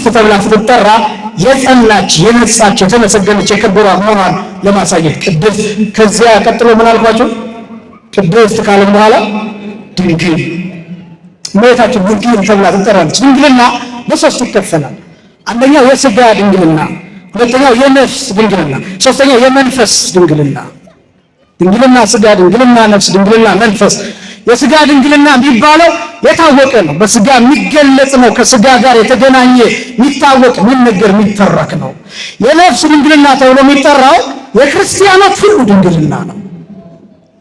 ተብላ ስትጠራ የጸናች፣ የነጻች፣ የተመሰገነች፣ የከበሯ መሆኗን ለማሳየት ቅድስት። ከዚያ ቀጥሎ ምን አልኳቸው? ቅድስት ካለም በኋላ ድንግል። እመቤታችን ድንግል ተብላ ትጠራለች። ድንግልና በሶስት ይከፈላል። አንደኛው የስጋ ድንግልና፣ ሁለተኛው የነፍስ ድንግልና፣ ሶስተኛው የመንፈስ ድንግልና። ድንግልና ስጋ፣ ድንግልና ነፍስ፣ ድንግልና መንፈስ። የስጋ ድንግልና የሚባለው የታወቀ ነው። በስጋ የሚገለጽ ነው። ከስጋ ጋር የተገናኘ የሚታወቅ፣ የሚነገር፣ የሚተረክ ነው። የነፍስ ድንግልና ተብሎ የሚጠራው የክርስቲያኖች ሁሉ ድንግልና ነው።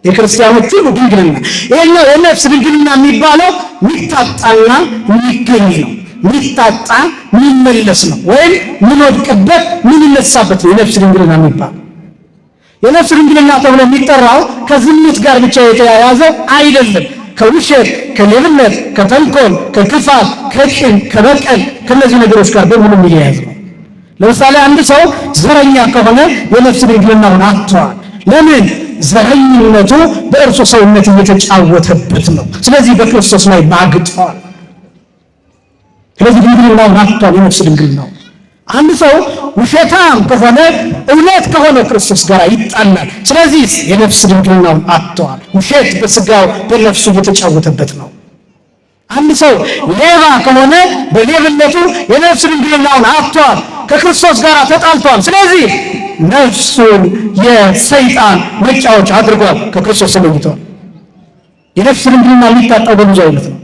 የክርስቲያኖች ሁሉ ድንግልና። ይሄኛው የነፍስ ድንግልና የሚባለው የሚታጣና የሚገኝ ነው። የሚታጣ የሚመለስ ነው። ወይም የምንወድቅበት የምንነሳበት ነው የነፍስ ድንግልና የሚባለው። የነፍስ ድንግልና ተብሎ የሚጠራው ከዝሙት ጋር ብቻ የተያያዘ አይደለም። ከውሸት፣ ከሌብነት፣ ከተንኮል፣ ከክፋት፣ ከቂም፣ ከበቀል፣ ከእነዚህ ነገሮች ጋር በሙሉ የሚያያዝ ነው። ለምሳሌ አንድ ሰው ዘረኛ ከሆነ የነፍስ ድንግልናውን አጥቷል። ለምን? ዘረኝነቱ በእርሱ ሰውነት እየተጫወተበት ነው። ስለዚህ በክርስቶስ ላይ ማግጧል። ስለዚህ ድንግልናውን አጥቷል፣ የነፍስ ድንግልናው። አንድ ሰው ውሸታም ከሆነ እውነት ከሆነ ክርስቶስ ጋር ይጣላል። ስለዚህ የነፍስ ድንግልናውን አጥቷል። ውሸት በስጋው በነፍሱ እየተጫወተበት ነው። አንድ ሰው ሌባ ከሆነ በሌብነቱ የነፍስ ድንግልናውን አጥቷል። ከክርስቶስ ጋር ተጣልቷል። ስለዚህ ነፍሱን የሰይጣን መጫወቻ አድርጓል። ከክርስቶስ ተለይቷል። የነፍስ ድንግልና የሚታጣው በብዙ አይነት ነው።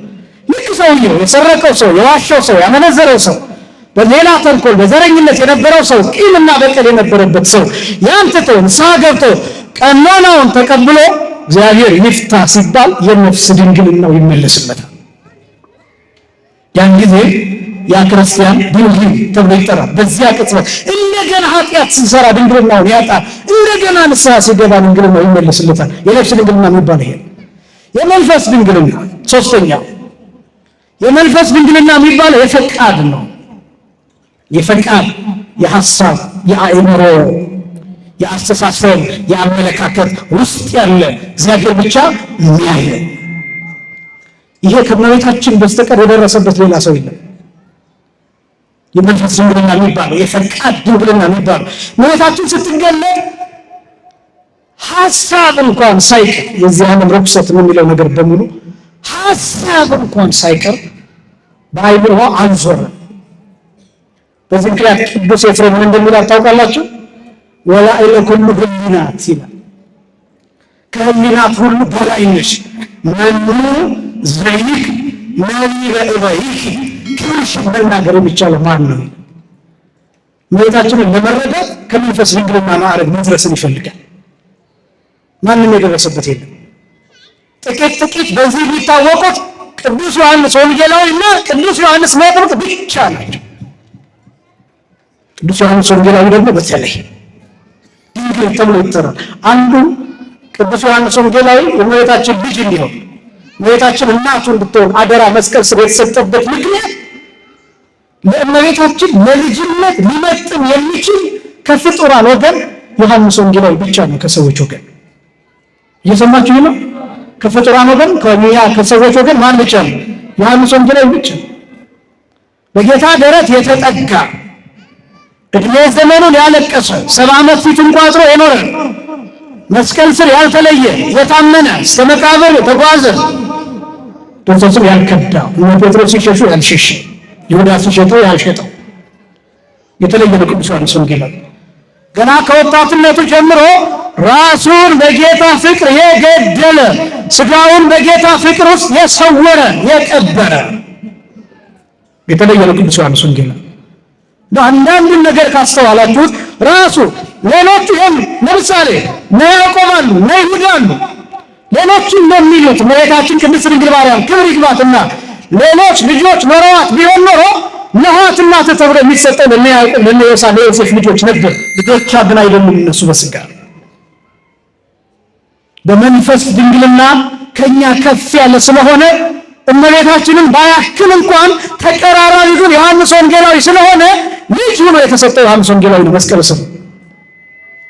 ልክ ሰውየው የሰረቀው ሰው፣ የዋሸው ሰው፣ ያመነዘረው ሰው፣ በሌላ ተንኮል በዘረኝነት የነበረው ሰው፣ ቂምና በቀል የነበረበት ሰው ያን ትቶ ንስሐ ገብቶ ቀኖናውን ተቀብሎ እግዚአብሔር ይፍታ ሲባል የነፍስ ድንግልናው ይመለስለታል። ያን ጊዜ ያ ክርስቲያን ድንግል ተብሎ ይጠራል። በዚያ ቅጽበት እንደገና ኃጢአት ሲሰራ ድንግልናውን ያጣል። እንደገና ንስሐ ሲገባ ድንግልናው ይመለስለታል። የነፍስ ድንግልና የሚባል ይሄ ነው። የመንፈስ ድንግልና ሶስተኛው፣ የመንፈስ ድንግልና የሚባለው የፈቃድ ነው። የፈቃድ፣ የሐሳብ፣ የአእምሮ፣ የአስተሳሰብ፣ የአመለካከት ውስጥ ያለ እግዚአብሔር ብቻ የሚያየው፣ ይሄ ከእመቤታችን በስተቀር የደረሰበት ሌላ ሰው የለም። የመንፈስ ድንግልና የሚባለው፣ የፈቃድ ድንግልና የሚባለው፣ እመቤታችን ስትገለጥ ሐሳብ እንኳን ሳይቀር፣ የዚህ ዓለም ርኩሰት የምንለው ነገር በሙሉ ሐሳብ እንኳን ሳይቀር በአእምሮዋ አልዞረም። በዚህ ምክንያት ቅዱስ ኤፍሬም ምን እንደሚል ታውቃላችሁ? ወላዕለ ኩሉ ህሊናት ይላል። ከህሊናት ሁሉ በላይ ነሽ። መኑ ዘይክ ነቢበ እበይኪ፣ ክብርሽን መናገር የሚቻለው ማን ነው? እመቤታችንን ለመረዳት ከመንፈስ ድንግልና ማዕረግ መድረስን ይፈልጋል። ማንም የደረሰበት የለም። ጥቂት ጥቂት በዚህ የሚታወቁት ቅዱስ ዮሐንስ ወንጌላዊ እና ቅዱስ ዮሐንስ መጥምቅ ብቻ ናቸው። ቅዱስ ዮሐንስ ወንጌላዊ ደግሞ በተለይ ድንግል ተብሎ ይጠራል። አንዱ ቅዱስ ዮሐንስ ወንጌላዊ የእመቤታችን ልጅ እንዲሆን፣ እመቤታችን እናቱ እንድትሆን አደራ መስቀል ስር የተሰጠበት ምክንያት ለእመቤታችን ለልጅነት ሊመጥን የሚችል ከፍጡራን ወገን ዮሐንስ ወንጌላዊ ብቻ ነው። ከሰዎች ወገን፣ እየሰማችሁ ነው። ከፍጡራን ወገን፣ ከኛ ከሰዎች ወገን ማን ብቻ ነው? ዮሐንስ ወንጌላዊ ብቻ ነው። በጌታ ደረት የተጠጋ፣ እድሜ ዘመኑን ያለቀሰ፣ 70 ዓመት ፊቱን ቋጥሮ የኖረ፣ መስቀል ስር ያልተለየ፣ የታመነ፣ እስከ መቃብር የተጓዘ፣ ክርስቶስን ያልከዳው፣ እነ ጴጥሮስ ሲሸሹ ያልሸሸ፣ ይሁዳ ሲሸጠው ያልሸጠው፣ የተለየ ነው። ቅዱስ ዮሐንስ ወንጌላዊ ገና ከወጣትነቱ ጀምሮ ራሱን በጌታ ፍቅር የገደለ፣ ስጋውን በጌታ ፍቅር ውስጥ የሰወረ፣ የቀበረ፣ የተለየ ነው። ቅዱስ ዮሐንስ ወንጌላዊ አንዳንዱን ነገር ካስተዋላችሁት ራሱ ሌሎቹ ይሄን ለምሳሌ እነ ያዕቆብ አሉ፣ እነ ይሁዳ አሉ። ሌሎቹ እንደሚሉት እመቤታችን ቅድስት ድንግል ማርያም ክብር ይግባትና ሌሎች ልጆች ኖረዋት ቢሆን ኖሮ ነኋት እናት ተብሎ የሚሰጠው ለእነ ያዕቆብ፣ ለእነ ዮሳ፣ ለዮሴፍ ልጆች ነበር። ልጆቿ ግን አይደሉም እነሱ በስጋ። በመንፈስ ድንግልና ከኛ ከፍ ያለ ስለሆነ እመቤታችንን ባያክል እንኳን ተቀራራቢ ግን ዮሐንስ ወንጌላዊ ስለሆነ ልጅ ሆኖ የተሰጠው ዮሐንስ ወንጌላዊ ነው። መስቀል ስር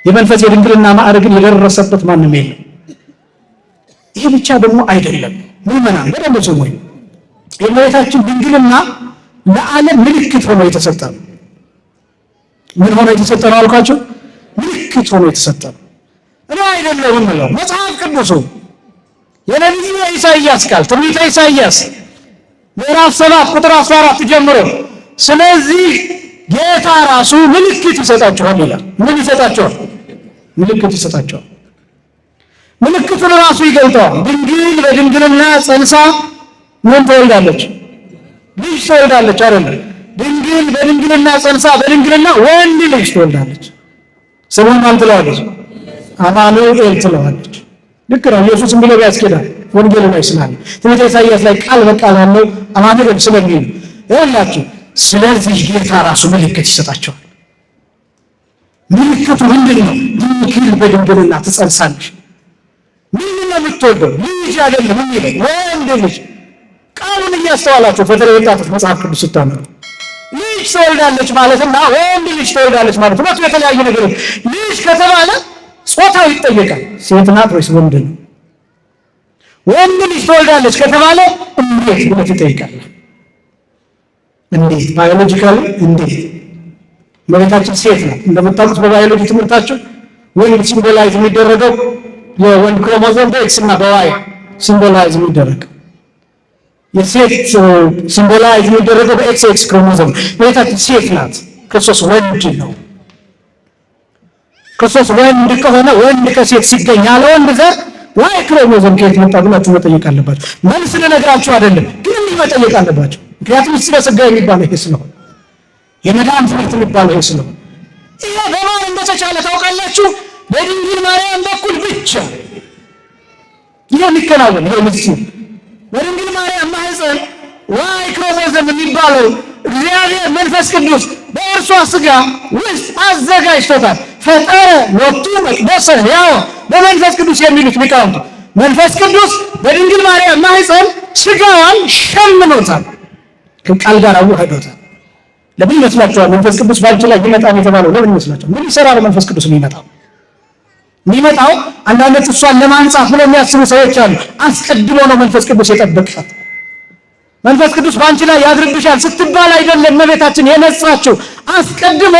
የመንፈስ የድንግልና ማዕረግን የደረሰበት ማንም የለም። ይሄ ብቻ ደግሞ አይደለም። ምዕመናን በደንብ ስሙኝ። የእመቤታችን ድንግልና ለዓለም ምልክት ሆኖ የተሰጠ ነው። ምን ሆኖ የተሰጠ ነው አልኳቸው? ምልክት ሆኖ የተሰጠ ነው። እኔ አይደለም የምለው፣ መጽሐፍ ቅዱሱ የነቢዩ ኢሳይያስ ቃል፣ ትንቢተ ኢሳይያስ ምዕራፍ 7 ቁጥር 14 ጀምሮ ስለዚህ ጌታ ራሱ ምልክት ይሰጣችኋል ይላል። ምን ይሰጣችኋል? ምልክት ይሰጣችኋል። ምልክቱን ራሱ ይገልጠዋል። ድንግል በድንግልና ጸንሳ ምን ትወልዳለች? ልጅ ትወልዳለች አይደለም? ድንግል በድንግልና ጸንሳ በድንግልና ወንድ ልጅ ትወልዳለች። ስሙን ማን ትለዋለች? አማኑኤል ትለዋለች። ልክ ነው። ኢየሱስም ብሎ ያስኬዳል። ወንጌሉ ላይ ስላለ፣ ትንቢተ ኢሳይያስ ላይ ቃል በቃል ያለው አማኑኤል ስለሚል ይኸውላችሁ። ስለዚህ ጌታ ራሱ ምልክት ይሰጣቸዋል። ምልክቱ ምንድን ነው? ድንግል በድንግልና ትጸንሳለች። ምንድን ነው የምትወልደው? ልጅ አይደለም የሚለው፣ ወንድ ልጅ። ቃሉን እያስተዋላችሁ፣ በተለይ ወጣቶች መጽሐፍ ቅዱስ ስታነቡ፣ ልጅ ትወልዳለች ማለትና ወንድ ልጅ ትወልዳለች ማለት ሁለቱ የተለያዩ ነገሮች። ልጅ ከተባለ ጾታው ይጠየቃል። ሴት ናት ወይስ ወንድ ነው? ወንድ ልጅ ትወልዳለች ከተባለ እንዴት ብለህ ትጠይቃለህ። እንዴት? Biologically እንዴት? እመቤታችን ሴት ናት። እንደምታውቁት በባዮሎጂ ትምህርታቸው ወንድ symbolize የሚደረገው፣ የወንድ ክሮሞዞም በ X እና በ Y symbolize የሚደረገው፣ የሴት symbolize የሚደረገው በ XX chromosome። እመቤታችን ሴት ናት። ክርስቶስ ወንድ ነው። ክርስቶስ ወንድ ከሆነ፣ ወንድ ከሴት ሲገኝ ያለ ወንድ ዘር Y chromosome ከየት መጣ ብላችሁ መጠየቅ አለባችሁ። መልስ ልነግራችሁ አይደለም፣ ግን እንዲህ መጠየቅ አለባችሁ። ምክንያቱም ምስጢረ ሥጋዌ የሚባለው ይሄ ስለሆነ፣ የመዳን ትምህርት የሚባለው ይሄ ስለሆነ፣ ይሄ በማን እንደተቻለ ታውቃላችሁ? በድንግል ማርያም በኩል ብቻ ይሄ የሚከናወን፣ ይሄ ምስጢር። በድንግል ማርያም ማህፀን Y chromosome የሚባለው እግዚአብሔር መንፈስ ቅዱስ በእርሷ ስጋ ውስጥ አዘጋጅቶታል። ፈጠረ ሎቱ መቅደሰ ሕያወ በመንፈስ ቅዱስ የሚሉት ሊቃውንቱ፣ መንፈስ ቅዱስ በድንግል ማርያም ማህፀን ስጋዋን ሸምኖታል፣ ከቃል ጋር አዋህዶታል። ለምን ይመስላችኋል? መንፈስ ቅዱስ ባንቺ ላይ ይመጣል የተባለው ለምን ይመስላችኋል? ምን ይሰራ ነው መንፈስ ቅዱስ የሚመጣው? የሚመጣው አንዳንዶች እሷን ለማንጻት ብለው የሚያስቡ ሰዎች አሉ። አስቀድሞ ነው መንፈስ ቅዱስ የጠበቃት። መንፈስ ቅዱስ በአንቺ ላይ ያድርብሻል ስትባል አይደለም እመቤታችን የነጻችው። አስቀድሞ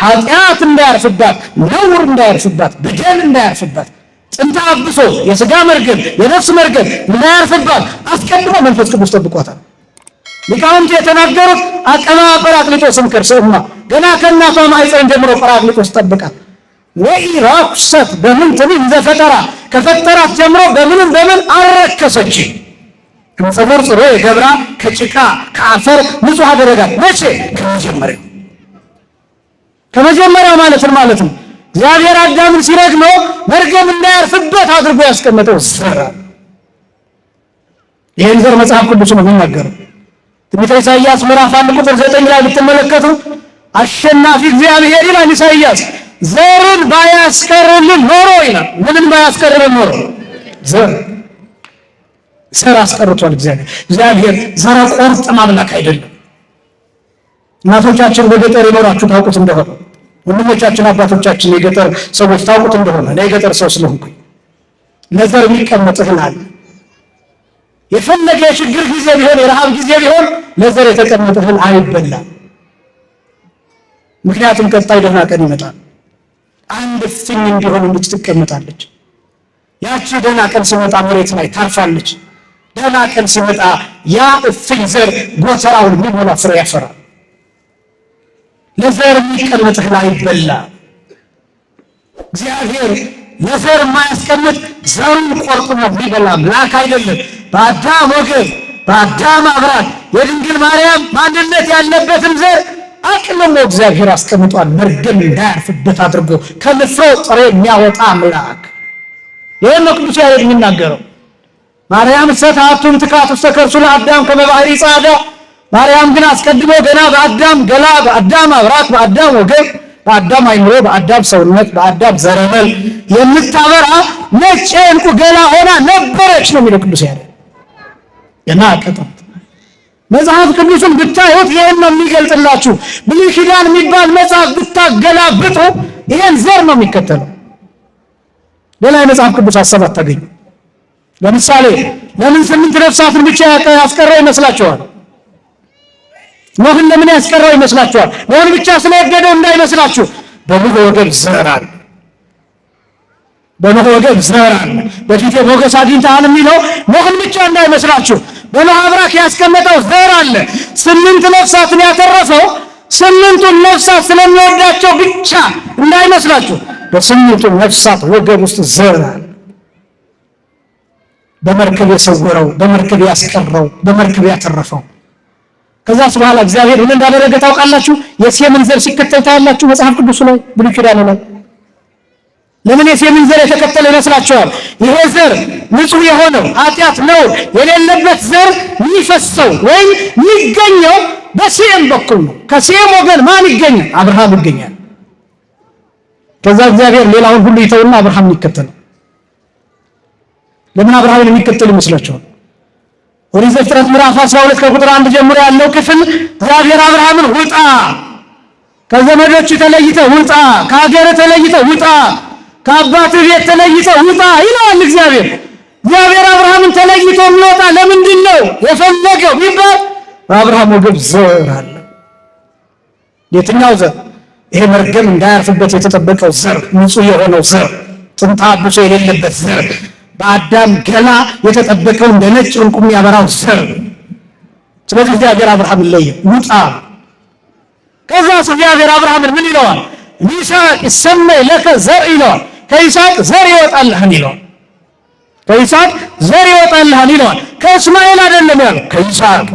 ኃጢአት እንዳያርፍባት፣ ነውር እንዳያርፍባት፣ በደል እንዳያርፍባት፣ ጥንተ አብሶ የስጋ መርገም፣ የነፍስ መርገም እንዳያርፍባት አስቀድሞ መንፈስ ቅዱስ ጠብቋታል። ሊቃውንት የተናገሩት አቀባ ጰራቅሊጦስ እምከርሰ እማ፣ ገና ከእናቷ ማኅፀን ጀምሮ ጰራቅሊጦስ ጠብቃት። ወኢረኵሰት በምንትኒ ዘፈጠራ፣ ከፈጠራት ጀምሮ በምንም በምን አልረከሰች። እምጽፉር ጽሩየ ገብራ፣ ከጭቃ ከአፈር ንጹሕ አደረጋት። መቼ? ከመጀመሪያው። ከመጀመሪያው ማለት ማለት ነው። እግዚአብሔር አዳምን ሲረግመው መርገም እንዳያርፍበት አድርጎ ያስቀመጠው ዘር። ይህን ዘር መጽሐፍ ቅዱስ ነው የሚናገረው። ትንቢተ ኢሳይያስ ምዕራፍ 1 ቁጥር 9 ላይ ብትመለከቱ አሸናፊ እግዚአብሔር ይላል ኢሳይያስ፣ ዘርን ባያስቀርልን ኖሮ ይላል። ምንን ባያስቀርልን ኖሮ? ዘር። ዘር አስቀርቷል እግዚአብሔር። እግዚአብሔር ዘረ ቆርጥም አምላክ አይደለም። እናቶቻችን በገጠር የኖራችሁ ታውቁት እንደሆነ፣ ወንድሞቻችን አባቶቻችን የገጠር ሰዎች ታውቁት እንደሆነ፣ እኔ የገጠር ሰው ስለሆንኩኝ፣ ለዘር የሚቀመጥ እህል አለ። የፈለገ የችግር ጊዜ ቢሆን፣ የረሃብ ጊዜ ቢሆን ለዘር የተቀመጠ እህል አይበላም። ምክንያቱም ቀጣይ ደህና ቀን ይመጣል። አንድ እፍኝ እንዲሆን እንድች ትቀመጣለች። ያቺ ደህና ቀን ሲመጣ መሬት ላይ ታርፋለች። ደህና ቀን ሲመጣ ያ እፍኝ ዘር ጎተራውን የሚሞላ ፍሬ ያፈራል። ለዘር የሚቀመጥ እህል አይበላም። እግዚአብሔር ለዘር የማያስቀምጥ፣ ዘሩን ቆርጥሞ የሚበላ አምላክ አይደለም። በአዳም ወገን፣ በአዳም አብራክ የድንግል ማርያም ማንነት ያለበትን ዘር አቅልሞ እግዚአብሔር አስቀምጧል። መርገም እንዳያርፍበት አድርጎ ከንፍሮ ጥሬ የሚያወጣ አምላክ። ይህን ነው ቅዱስ ያሬድ የሚናገረው። ማርያም ሰታቱም ትካት ውስተ ከርሱ ለአዳም ከመ ባሕሪ ጻዕዳ፣ ማርያም ግን አስቀድሞ ገና በአዳም ገላ፣ በአዳም አብራክ፣ በአዳም ወገብ፣ በአዳም አይምሮ፣ በአዳም ሰውነት፣ በአዳም ዘረመል የምታበራ ነጭ የዕንቁ ገላ ሆና ነበረች ነው የሚለው ቅዱስ ያሬድ። ገና ቀጠምት መጽሐፍ ቅዱስን ብታዩት ይህን ነው የሚገልጥላችሁ። ብሉይ ኪዳን የሚባል መጽሐፍ ብታገላብጡ ይሄን ዘር ነው የሚከተለው። ሌላ የመጽሐፍ ቅዱስ ሀሳብ አታገኙ። ለምሳሌ ለምን ስምንት ነፍሳትን ብቻ ያስቀረ ይመስላችኋል? ኖህን ለምን ያስቀረው ይመስላችኋል? ኖህን ብቻ ስለወደደው እንዳይመስላችሁ። በኖህ ወገብ ዘር አለ። በኖህ ወገብ ዘር አለ። በፊቴ ሞገስ አግኝተሃል የሚለው ኖህን ብቻ እንዳይመስላችሁ። በኖህ አብራክ ያስቀመጠው ዘር አለ። 8 ነፍሳትን ያተረፈው 8ቱን ነፍሳት ስለሚወዳቸው ብቻ እንዳይመስላችሁ። በ8ቱ ነፍሳት ወገብ ውስጥ ዘር አለ። በመርከብ የሰወረው፣ በመርከብ ያስቀረው፣ በመርከብ ያተረፈው። ከዛስ በኋላ እግዚአብሔር ምን እንዳደረገ ታውቃላችሁ? የሴምን ዘር ሲከተል ታያላችሁ መጽሐፍ ቅዱስ ላይ፣ ብሉይ ኪዳን ላይ። ለምን የሴምን ዘር የተከተለ ይመስላችኋል? ይሄ ዘር ንጹህ የሆነው ኃጢአት ነው የሌለበት ዘር የሚፈሰው ወይም የሚገኘው በሴም በኩል ነው። ከሴም ወገን ማን ይገኛል? አብርሃም ይገኛል። ከዛ እግዚአብሔር ሌላውን ሁሉ ይተውና አብርሃምን ይከተላል። ለምን አብርሃምን የሚከተል ይመስላችኋል? ኦሪት ዘፍጥረት ምዕራፍ 12 ከቁጥር 1 ጀምሮ ያለው ክፍል እግዚአብሔር አብርሃምን ውጣ፣ ከዘመዶች ተለይተህ ውጣ፣ ከሀገር ተለይተህ ውጣ፣ ከአባትህ ቤት ተለይተህ ውጣ ይለዋል እግዚአብሔር። እግዚአብሔር አብርሃምን ተለይቶ የሚወጣ ለምንድን ነው የፈለገው ቢባል በአብርሃም ወገብ ዘር አለ። የትኛው ዘር? ይሄ መርገም እንዳያርፍበት የተጠበቀው ዘር፣ ንጹህ የሆነው ዘር፣ ጥንተ አብሶ የሌለበት ዘር፣ በአዳም ገላ የተጠበቀው እንደ ነጭ ዕንቁ የሚያበራው ዘር። ስለዚህ እግዚአብሔር አብርሃምን ለየ፣ ውጣ። ከዛስ እግዚአብሔር አብርሃምን ምን ይለዋል? ይስሐቅ ይሰመይ ለከ ዘር ይለዋል። ከይስሐቅ ዘር ይወጣልሃል ይለዋል። ከይስሐቅ ዘር ይወጣልሃል ይለዋል። ከእስማኤል አይደለም ያለው፣ ከይስሐቅ።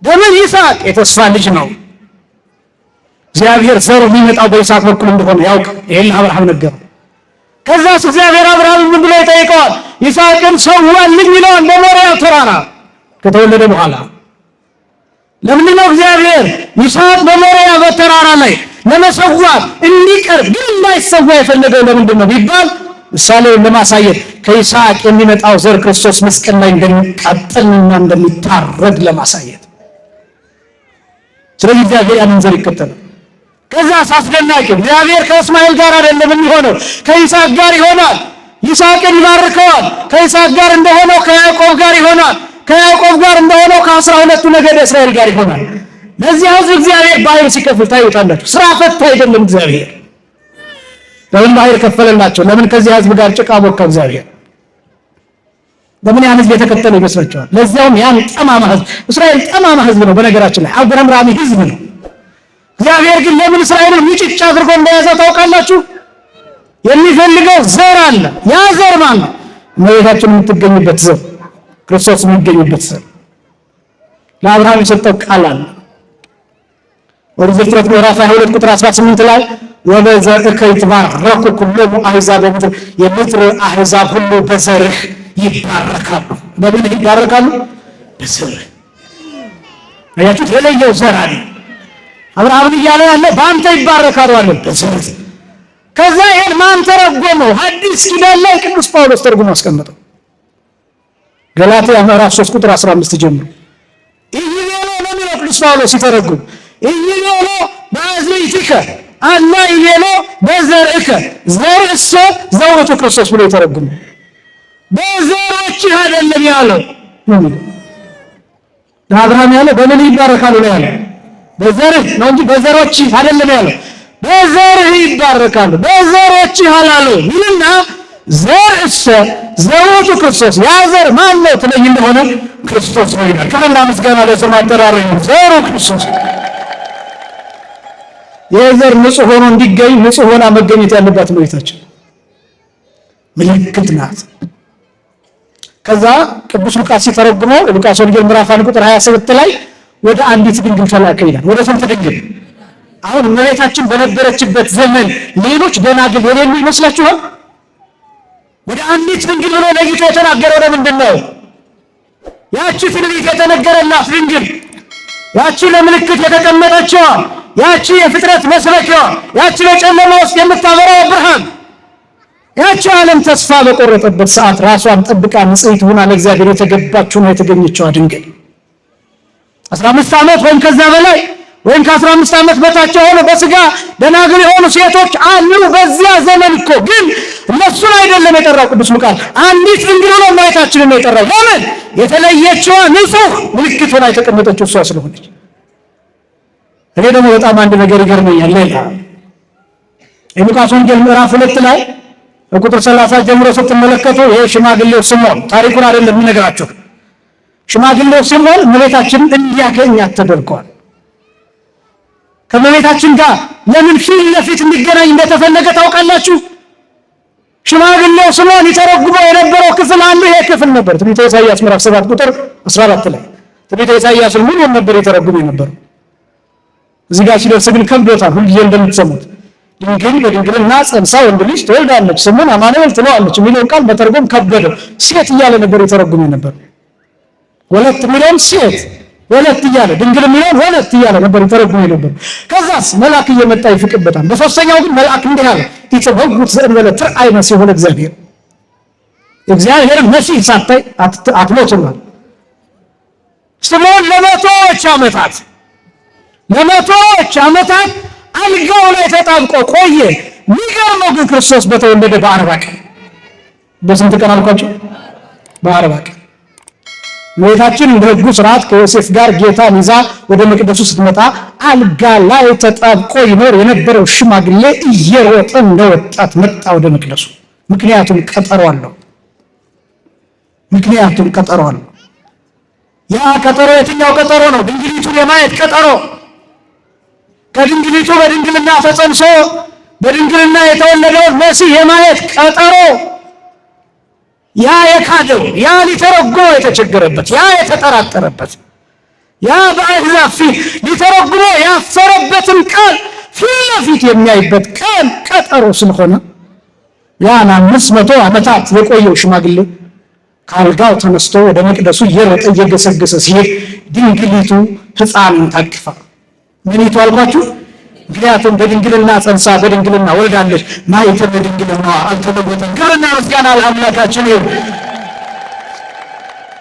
በምን ይስሐቅ? የተስፋ ልጅ ነው። እግዚአብሔር ዘሩ የሚመጣው በይስሐቅ በኩል እንደሆነ ያውቅ። ይሄን ለአብርሃም ነገረው። ከዛስ እግዚአብሔር አብርሃምን ምን ብሎ ይጠይቀዋል? ይስሐቅን ሰዋልኝ ይለዋል በሞሪያ ተራራ ከተወለደ በኋላ። ለምንድን ነው እግዚአብሔር ይስሐቅ በሞሪያ በተራራ ላይ ለመሰዋት እንዲቀርብ ግን እንዳይሰዋ የፈለገው ለምንድን ነው ቢባል ምሳሌውን ለማሳየት ከይስሐቅ የሚመጣው ዘር ክርስቶስ መስቀል ላይ እንደሚቃጠልና እንደሚታረድ ለማሳየት። ስለዚህ እግዚአብሔር ያንን ዘር ይከተላል። ከዛ አስደናቂ እግዚአብሔር ከእስማኤል ጋር አይደለም የሚሆነው፣ ከይስሐቅ ጋር ይሆናል። ይስሐቅን ይባርከዋል። ከይስሐቅ ጋር እንደሆነው ከያዕቆብ ጋር ይሆናል። ከያዕቆብ ጋር እንደሆነው ከ12ቱ ነገደ እስራኤል ጋር ይሆናል። ለዚህ ሕዝብ እግዚአብሔር ባህር ሲከፍል ታዩታላችሁ። ስራ ፈቶ አይደለም እግዚአብሔር። ለምን ባህር ከፈለላቸው? ለምን ከዚህ ሕዝብ ጋር ጭቃ ቦካ እግዚአብሔር? ለምን ያን ሕዝብ የተከተለው ይመስላችኋል? ለዚያውም ያን ጠማማ ሕዝብ። እስራኤል ጠማማ ሕዝብ ነው፣ በነገራችን ላይ አጉረምራሚ ሕዝብ ነው። እግዚአብሔር ግን ለምን እስራኤልን ሙጭጭ አድርጎ እንደያዘው ታውቃላችሁ? የሚፈልገው ዘር አለ። ያ ዘር ማን ነው? እመቤታችን የምትገኝበት ዘር፣ ክርስቶስ የሚገኝበት ዘር። ለአብርሃም የሰጠው ቃል አለ። ኦሪት ዘፍጥረት ምዕራፍ 22 ቁጥር 18 ላይ ወበዘርእከ ይትባረኩ ኩሎሙ አሕዛብ በምድር፣ የምድር አሕዛብ ሁሉ በዘርህ ይባረካሉ። በምን ይባረካሉ? በዘርህ። አያችሁት? የለየው ዘር አለ። አብርሃምን እያለ ያለ በአንተ ይባረካሉ አለ፣ በዘርህ። ከዛ ይሄን ማን ተረጎመው? ሐዲስ ኪዳን ላይ ቅዱስ ጳውሎስ ተርጉሞ አስቀመጠው። ገላትያ ምዕራፍ 3 ቁጥር 15 ጀምሮ ኢይቤሎ ነው የሚለው ቅዱስ ጳውሎስ ሲተረጉም፣ ኢይቤሎ በአዝርዕቲከ አላ ይቤሎ በዘርእከ፣ ዘርእሰ ዘውእቱ ክርስቶስ ብሎ ይተረጉም። በዘሮችህ አይደለም ያለው ነው የሚለው። ለአብርሃም ያለው በምን ይባረካሉ ነው ያለው፣ በዘርህ ነው እንጂ በዘሮችህ አይደለም ያለው። በዘርህ ይባረካሉ፣ በዘሮችህ አላለው ይልና ዘርእሰ ዘውእቱ ክርስቶስ፣ ያ ዘር ማን ነው ትለኝ እንደሆነ ክርስቶስ ነው ይላል። ክብርና ምስጋና ለስሙ አጠራሩ ይሁን። ዘሩ ክርስቶስ። የዘር ንጹህ ሆኖ እንዲገኝ ንጹህ ሆና መገኘት ያለባት እመቤታችን ምልክት ናት። ከዛ ቅዱስ ሉቃስ ሲተረጉመው ሉቃስ ወንጌል ምዕራፍ 1 ቁጥር 27 ላይ ወደ አንዲት ድንግል ተላከ ይላል። ወደ ስንት ድንግል? አሁን እመቤታችን በነበረችበት ዘመን ሌሎች ደናግል የሌሉ ይመስላችኋል? ወደ አንዲት ድንግል ብሎ ለይቶ የተናገረው ለምንድን ነው? ያቺ ትንቢት የተነገረላት ድንግል፣ ያቺ ለምልክት የተቀመጠችዋ፣ ያቺ የፍጥረት መስበኪያዋ፣ ያቺ በጨለማ ውስጥ የምታበራው ብርሃን፣ ያቺ ዓለም ተስፋ በቆረጠበት ሰዓት ራሷን ጠብቃ ንጽሕት ሆና ለእግዚአብሔር የተገባችው ነው የተገኘችዋ ድንግል። 15 ዓመት ወይም ከዛ በላይ ወይም ከ15 ዓመት በታች የሆኑ በስጋ ደናግል የሆኑ ሴቶች አሉ በዚያ ዘመን እኮ። ግን እነሱን አይደለም የጠራው ቅዱስ ሉቃስ፣ አንዲት ድንግል ሆኖ እመቤታችንን ነው የጠራው። ለምን? የተለየችዋ ንጹሕ ምልክት ሆና የተቀመጠችው እሷ ስለሆነች። እኔ ደግሞ በጣም አንድ ነገር ይገርመኛል። ሌላ የሉቃስ ወንጌል ምዕራፍ 2 ላይ በቁጥር 30 ጀምሮ ስትመለከቱ ይሄ ሽማግሌው ስምዖን፣ ታሪኩን አይደለም የምነግራችሁ። ሽማግሌው ስምዖን እመቤታችንን እንዲያገኛት ተደርጓል። ከእመቤታችን ጋር ለምን ፊት ለፊት እንዲገናኝ እንደተፈለገ ታውቃላችሁ? ሽማግሌው ስምዖን ይተረጉመው የነበረው ክፍል አንዱ ይሄ ክፍል ነበር። ትንቢተ ኢሳይያስ ምዕራፍ 7 ቁጥር 14 ላይ ትንቢተ ኢሳይያስን ሙሉውን ነበር የተረጉመው የነበረው። እዚህ ጋር ሲደርስ ግን ከብዶታል። ሁልጊዜ እንደምትሰሙት ድንግል በድንግልና ጸንሳ ወንድ ልጅ ትወልዳለች፣ ስሙን አማኑኤል ትለዋለች የሚለውን ቃል መተርጎም ከበደው። ሴት እያለ ነበር የተረጉመው የነበረው። ወለት የሚለውን ሴት ወለት እያለ፣ ድንግል የሚለውን ወለት እያለ ነበር የተረጉመው የነበረው። ከዛስ መልአክ እየመጣ ይፍቅበታል። በሶስተኛው ግን መልአክ እንዲህ አለ፣ ኢትመውት ዘእንበለ ትርአይ መሲሖ ለእግዚአብሔር፣ እግዚአብሔርን መሲህ ሳታይ አትሞትም አለ። ስምዖን ለመቶዎች ዓመታት አልጋው ላይ ተጣብቆ ቆየ። የሚገርመው ግን ክርስቶስ በተወለደ በ40 ቀን፣ በስንት ቀን አልኳቸው? በ40 ቀን እመቤታችን እንደ ሕጉ ስርዓት ከዮሴፍ ጋር ጌታን ይዛ ወደ መቅደሱ ስትመጣ አልጋ ላይ ተጣብቆ ይኖር የነበረው ሽማግሌ እየሮጠ እንደ ወጣት መጣ ወደ መቅደሱ። ምክንያቱም ቀጠሮ አለው። ምክንያቱም ቀጠሮ አለው። ያ ቀጠሮ የትኛው ቀጠሮ ነው? ድንግሊቱን የማየት ቀጠሮ። ከድንግሊቱ በድንግልና ተጸንሶ በድንግልና የተወለደውን መሲህ የማየት ቀጠሮ። ያ የካደው፣ ያ ሊተረጉመው የተቸገረበት፣ ያ የተጠራጠረበት፣ ያ በአሕዛብ ፊት ሊተረጉመው ያፈረበትን ቃል ፊት ለፊት የሚያይበት ቀን ቀጠሮ ስለሆነ ያን 500 ዓመታት የቆየው ሽማግሌ ከአልጋው ተነስቶ ወደ መቅደሱ እየሮጠ እየገሰገሰ ሲሄድ ድንግሊቱ ሕፃኑን ታቅፋ፣ ምኒቱ አልኳችሁ? ምክንያቱም በድንግልና ጸንሳ በድንግልና ወልዳለች። ማኅተመ ድንግልናዋ አልተለወጠም። ክብርና ምስጋና ለአምላካችን ይሁን።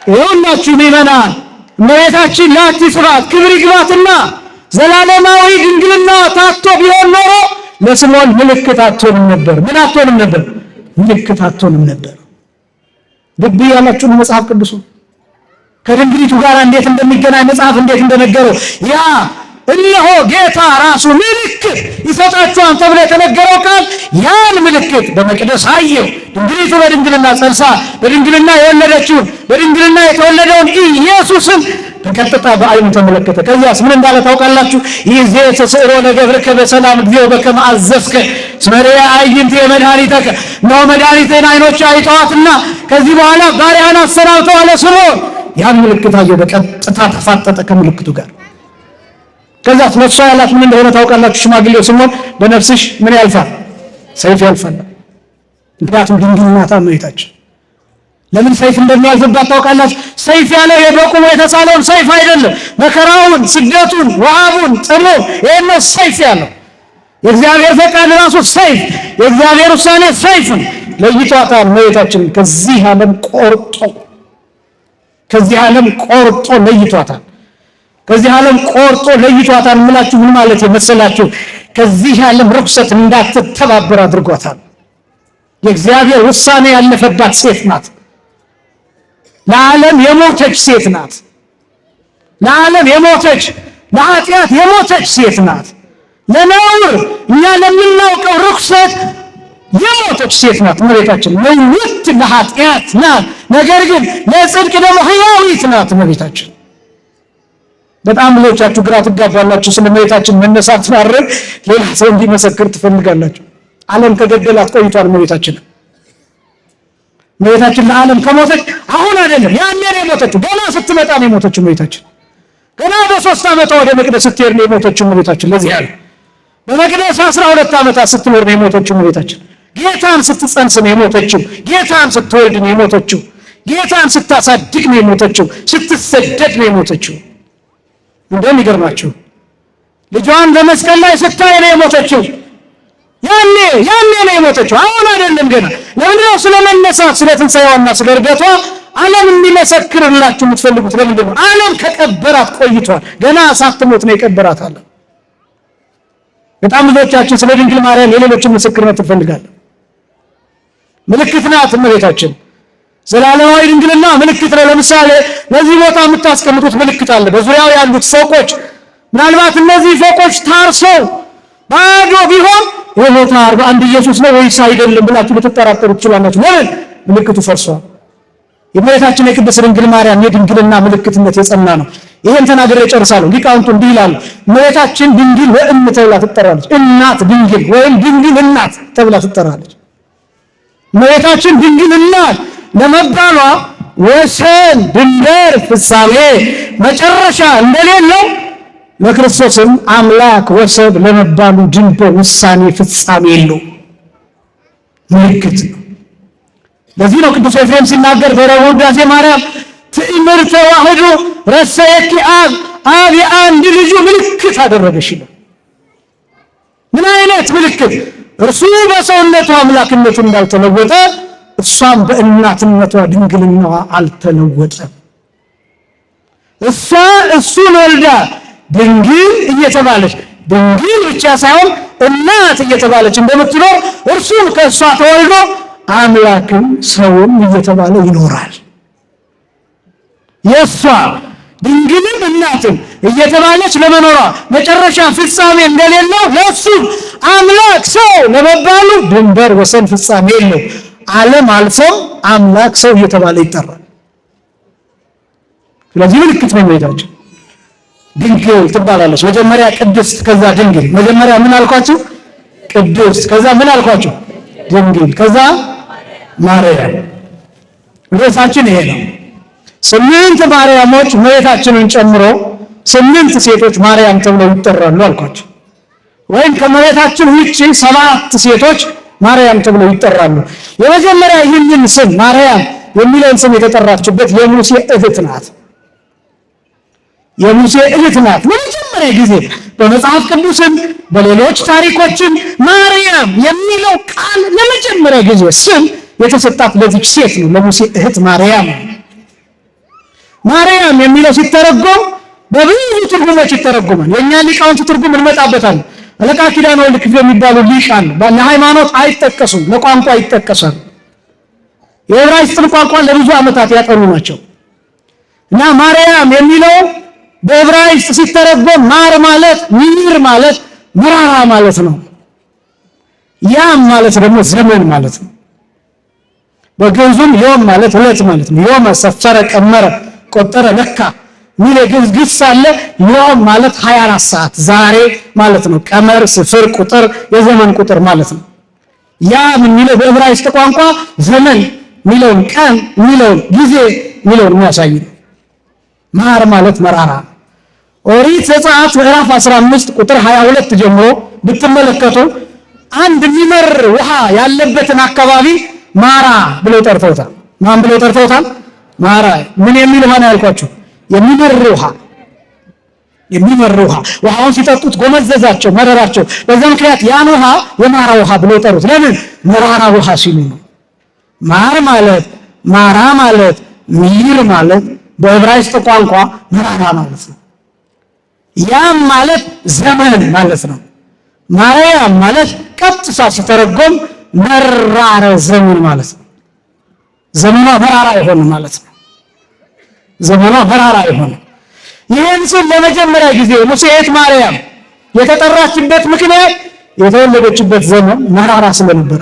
ይኸውላችሁ ምእመናን፣ እመቤታችን ላቲ ስብሐት ክብር ይግባትና ዘላለማዊ ድንግልና ታቶ ቢሆን ኖሮ ለስምዖን ምልክት አትሆንም ነበር። ምን አትሆንም ነበር? ምልክት አትሆንም ነበር። ልብ ያላችሁ ነው መጽሐፍ ቅዱሱ ከድንግሊቱ ጋር እንዴት እንደሚገናኝ መጽሐፍ እንዴት እንደነገረው፣ ያ እነሆ ጌታ ራሱ ምልክት ይሰጣችኋል ተብሎ የተነገረው ቃል፣ ያን ምልክት በመቅደስ አየው። ድንግሊቱ በድንግልና ጸንሳ በድንግልና የወለደችውን፣ በድንግልና የተወለደውን ኢየሱስን በቀጥታ በአይኑ ተመለከተ። ከዚያስ ምን እንዳለ ታውቃላችሁ? ይእዜ ተስዕሮ ለገብርከ በሰላም እግዚኦ በከመ አዘዝከ እስመ ርእየ አዕይንትየ መድኃኒተከ፣ እነሆ መድኃኒትህን ዓይኖቼ አይተዋትና ከዚህ በኋላ ባሪያህን አሰናብተው አለ ስምዖን። ያን ምልክት አየው። በቀጥታ ተፋጠጠ ከምልክቱ ጋር። ከዛ ለእሷ ያላት ምን እንደሆነ ታውቃላችሁ? ሽማግሌው ስምዖን በነፍስሽ ምን ያልፋል? ሰይፍ ያልፋል። ምክንያቱም ድንግል ናት እመቤታችን። ለምን ሰይፍ እንደሚያልፍባት ታውቃላችሁ? ሰይፍ ያለው የበቁሙ የተሳለውን ሰይፍ አይደለም። መከራውን፣ ስደቱን፣ ረሃቡን፣ ጥሙ ይሄን ነው ሰይፍ ያለው። የእግዚአብሔር ፈቃድ ራሱ ሰይፍ፣ የእግዚአብሔር ውሳኔ ሰይፍ ነው። ለይቷታል እመቤታችን ከዚህ ዓለም ቆርጦ ለይቷታል። ከዚህ ዓለም ቆርጦ ለይቷታል የምላችሁ ምን ማለት የመሰላችሁ? ከዚህ ዓለም ርኩሰት እንዳትተባበር አድርጓታል። የእግዚአብሔር ውሳኔ ያለፈባት ሴት ናት። ለዓለም የሞተች ሴት ናት። ለዓለም የሞተች፣ ለኃጢአት የሞተች ሴት ናት። ለነውር፣ እኛ ለምናውቀው ርኩሰት የሞተች ሴት ናት። እመቤታችን ምውት ለኃጢአት ናት። ነገር ግን ለጽድቅ ደግሞ ሕያዊት ናት እመቤታችን። በጣም ብዙዎቻችሁ ግራ ትጋባላችሁ። ስለ እመቤታችን መነሳት ማድረግ ሌላ ሰው እንዲመሰክር ትፈልጋላችሁ። ዓለም ከገደላት ቆይቷል። እመቤታችን ለዓለም ከሞተች አሁን አይደለም፣ ያኔ ነው የሞተችው። ገና ስትመጣ ነው የሞተችው እመቤታችን። ገና በ3 ዓመቷ ወደ መቅደስ ስትሄድ ነው የሞተችው እመቤታችን። ለዚህ ያለ በመቅደስ 12 ዓመታት ስትኖር ነው የሞተችው እመቤታችን። ጌታን ስትጸንስ ነው የሞተችው። ጌታን ስትወልድ ነው የሞተችው። ጌታን ስታሳድግ ነው የሞተችው። ስትሰደድ ነው የሞተችው። እንደውም ይገርማችሁ ልጇን በመስቀል ላይ ስታይ ነው የሞተችው። ያኔ ያኔ ነው የሞተችው፣ አሁን አይደለም ገና። ለምንድነው ስለ መነሳት፣ ስለ ትንሣኤዋና ስለ እርገቷ ዓለም እንዲመሰክርላችሁ የምትፈልጉት? ለምንድን ነው? ዓለም ከቀበራት ቆይቷል። ገና ሳትሞት ነው የቀበራት ዓለም። በጣም ብዙዎቻችን ስለ ድንግል ማርያም የሌሎችን ምስክርነት እንፈልጋለን። ምልክት ናት እመቤታችን። ዘላለማዊ ድንግልና ምልክት ነው። ለምሳሌ ለዚህ ቦታ የምታስቀምጡት ምልክት አለ። በዙሪያው ያሉት ፎቆች ምናልባት እነዚህ ፎቆች ታርሰው ባዶ ቢሆን ይህ ቦታ 41 ኢየሱስ ነው ወይስ አይደለም ብላችሁ ልትጠራጠሩ ትችላላችሁ። ለምን? ምልክቱ ፈርሷል። የእመቤታችን የቅድስት ድንግል ማርያም የድንግልና ምልክትነት የጸና ነው። ይሄን ተናግሬ እጨርሳለሁ። ሊቃውንቱ እንዲህ ይላሉ፣ እመቤታችን ድንግል ወእም ተብላ ትጠራለች። እናት ድንግል ወይም ድንግል እናት ተብላ ትጠራለች። እመቤታችን ድንግል እናት ለመባሏ ወሰን፣ ድንበር፣ ፍጻሜ፣ መጨረሻ እንደሌለው ለክርስቶስም አምላክ ወሰብ ለመባሉ ድንበር፣ ውሳኔ፣ ፍጻሜ የለው ምልክት ነው። ለዚህ ነው ቅዱስ ኤፍሬም ሲናገር በረቡዕ ውዳሴ ማርያም ትእምርተ ተዋሕዶ ረሰየኪ አብ፣ አብ የአንድ ልጁ ምልክት አደረገሽ ይላል። ምን አይነት ምልክት? እርሱ በሰውነቱ አምላክነቱ እንዳልተለወጠ እሷም በእናትነቷ ድንግልናዋ አልተለወጠም። እሷ እሱን ወልዳ ድንግል እየተባለች ድንግል ብቻ ሳይሆን እናት እየተባለች እንደምትኖር እርሱም ከእሷ ተወልዶ አምላክም ሰውም እየተባለ ይኖራል። የእሷ ድንግልም እናትም እየተባለች ለመኖሯ መጨረሻ ፍጻሜ እንደሌለው ለእሱ አምላክ ሰው ለመባሉ ድንበር፣ ወሰን፣ ፍጻሜ የለው። ዓለም አልፎም አምላክ ሰው እየተባለ ይጠራል። ስለዚህ ምልክት ነው እመቤታችን ድንግል ትባላለች። መጀመሪያ ቅድስት፣ ከዛ ድንግል። መጀመሪያ ምን አልኳችሁ? ቅድስት፣ ከዛ ምን አልኳችሁ? ድንግል፣ ከዛ ማርያም። ርዕሳችን ይሄ ነው። 8 ማርያሞች እመቤታችንን ጨምሮ 8 ሴቶች ማርያም ተብለው ይጠራሉ አልኳቸው። ወይም ከእመቤታችን ውጪ 7 ሴቶች ማርያም ተብለው ይጠራሉ። የመጀመሪያ ይህንን ስም ማርያም የሚለውን ስም የተጠራችበት የሙሴ እህት ናት። የሙሴ እህት ናት። ለመጀመሪያ ጊዜ በመጽሐፍ ቅዱስም በሌሎች ታሪኮችም ማርያም የሚለው ቃል ለመጀመሪያ ጊዜ ስም የተሰጣት ለዚች ሴት ነው፣ ለሙሴ እህት ማርያም። ማርያም የሚለው ሲተረጎም በብዙ ትርጉሞች ይተረጎማል። የእኛ ሊቃውንት ትርጉም እንመጣበታለን። አለቃ ኪዳነ ወልድ ክፍሌ የሚባሉ ሊቃን ለሃይማኖት አይጠቀሱም፣ ለቋንቋ ይጠቀሳሉ። የዕብራይስጥን ቋንቋ ለብዙ ዓመታት ያጠኑ ናቸው። እና ማርያም የሚለው በዕብራይስጥ ሲተረጎም ማር ማለት ሚር ማለት መራራ ማለት ነው። ያም ማለት ደግሞ ዘመን ማለት ነው። በግዕዙም ዮም ማለት ዕለት ማለት ነው። ዮም ሰፈረ፣ ቀመረ፣ ቆጠረ፣ ለካ ሚል የግዕዝ ግስ አለ። ዮም ማለት 24 ሰዓት ዛሬ ማለት ነው። ቀመር፣ ስፍር፣ ቁጥር፣ የዘመን ቁጥር ማለት ነው። ያም የሚለው በዕብራይስጥ ቋንቋ ዘመን የሚለውን ቀን የሚለውን ጊዜ የሚለውን የሚያሳይ ነው። ማር ማለት መራራ። ኦሪት ዘጸአት ምዕራፍ 15 ቁጥር 22 ጀምሮ ብትመለከቱ አንድ የሚመር ውሃ ያለበትን አካባቢ ማራ ብለው ጠርተውታል። ማን ብለው ጠርተውታል? ማራ። ምን የሚል ውሃ ነው ያልኳችሁ? የሚመር ውሃ። የሚመር ውሃ። ውሃውን ሲጠጡት ጎመዘዛቸው፣ መረራቸው። በዛ ምክንያት ያን ውሃ የማራ ውሃ ብለው ጠሩት። ለምን? መራራ ውሃ ሲሉ ነው። ማር ማለት ማራ ማለት ሚር ማለት በዕብራይስጥ ቋንቋ መራራ ማለት ነው። ያም ማለት ዘመን ማለት ነው። ማርያም ማለት ቀጥታ ሲተረጎም መራረ ዘመን ማለት ነው። ዘመኗ መራራ የሆነ ማለት ነው። ዘመኗ መራራ የሆነ። ይህን ስም ለመጀመሪያ ጊዜ ሙሴት ማርያም የተጠራችበት ምክንያት የተወለደችበት ዘመን መራራ ስለነበረ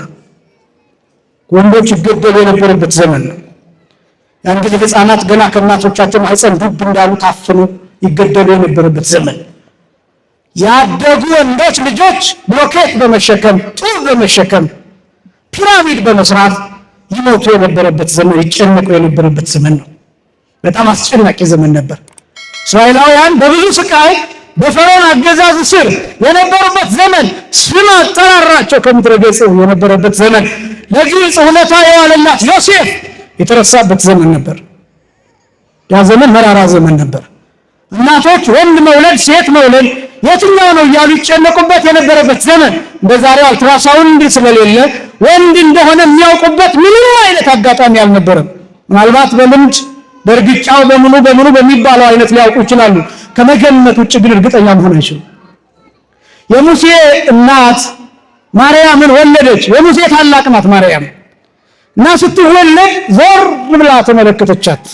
ወንዶች ይገደሉ የነበረበት ዘመን ነው። ያን ጊዜ ሕፃናት ገና ከእናቶቻቸው ማህፀን ዱብ እንዳሉ ታፍነው ይገደሉ የነበረበት ዘመን፣ ያደጉ ወንዶች ልጆች ብሎኬት በመሸከም ጡብ በመሸከም ፒራሚድ በመስራት ይሞቱ የነበረበት ዘመን፣ ይጨነቁ የነበረበት ዘመን ነው። በጣም አስጨናቂ ዘመን ነበር። እስራኤላውያን በብዙ ስቃይ በፈርዖን አገዛዝ ስር የነበሩበት ዘመን፣ ስም አጠራራቸው ከምድረ ገጽ የነበረበት ዘመን፣ ለግብፅ ውለታ የዋለላት ዮሴፍ የተረሳበት ዘመን ነበር። ያ ዘመን መራራ ዘመን ነበር። እናቶች ወንድ መውለድ ሴት መውለድ የትኛው ነው እያሉ ይጨነቁበት የነበረበት ዘመን፣ እንደዛሬው አልትራሳውንድ ስለሌለ ወንድ እንደሆነ የሚያውቁበት ምንም አይነት አጋጣሚ አልነበረም። ምናልባት በልምድ በእርግጫው በምኑ በምኑ በሚባለው አይነት ሊያውቁ ይችላሉ። ከመገመት ውጭ ግን እርግጠኛ መሆን አይችሉም። የሙሴ እናት ማርያምን ወለደች። የሙሴ ታላቅ ናት ማርያም እና ስትወለድ ዞር ብላ ተመለከተቻት።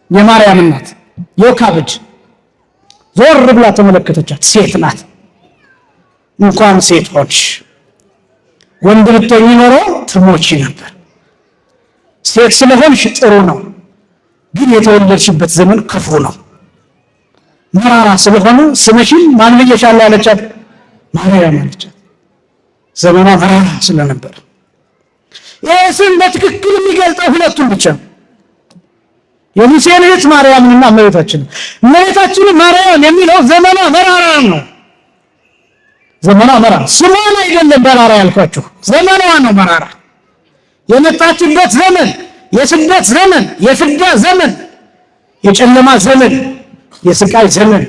የማርያም እናት ዮካብድ ዞር ብላ ተመለከተቻት። ሴት ናት። እንኳን ሴት ሆንሽ፣ ወንድ ብትሆኚ ኖሮ ትሞቺ ነበር። ሴት ስለሆንሽ ጥሩ ነው፣ ግን የተወለድሽበት ዘመን ክፉ ነው። መራራ ስለሆነ ስምሽን ማን ብዬሻለሁ አለቻት? ማርያም አለቻት። ዘመኗ መራራ ስለነበር ይህ ስም በትክክል የሚገልጠው ሁለቱን ብቻ ነው። የሙሴን እህት ማርያምንና እመቤታችንን። እመቤታችንን ማርያም የሚለው ዘመኗ መራራ ነው። ዘመኗ መራራ ስሟን አይደለም መራራ ያልኳችሁ፣ ዘመኗ ነው መራራ። የመጣችበት ዘመን የስደት ዘመን፣ የፍዳ ዘመን፣ የጨለማ ዘመን፣ የስቃይ ዘመን፣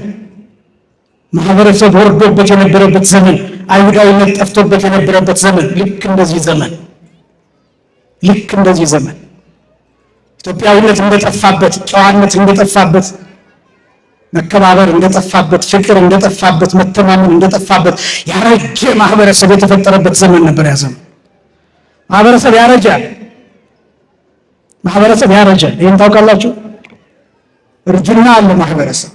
ማህበረሰብ ወርዶበት የነበረበት ዘመን፣ አይሁዳዊነት ጠፍቶበት የነበረበት ዘመን፣ ልክ እንደዚህ ዘመን ልክ እንደዚህ ዘመን ኢትዮጵያዊነት እንደጠፋበት፣ ጨዋነት እንደጠፋበት፣ መከባበር እንደጠፋበት፣ ፍቅር እንደጠፋበት፣ መተማመን እንደጠፋበት ያረጀ ማህበረሰብ የተፈጠረበት ዘመን ነበር። ያ ዘመን ማህበረሰብ ያረጃል። ማህበረሰብ ያረጃል። ይህን ታውቃላችሁ። እርጅና አለ። ማህበረሰብ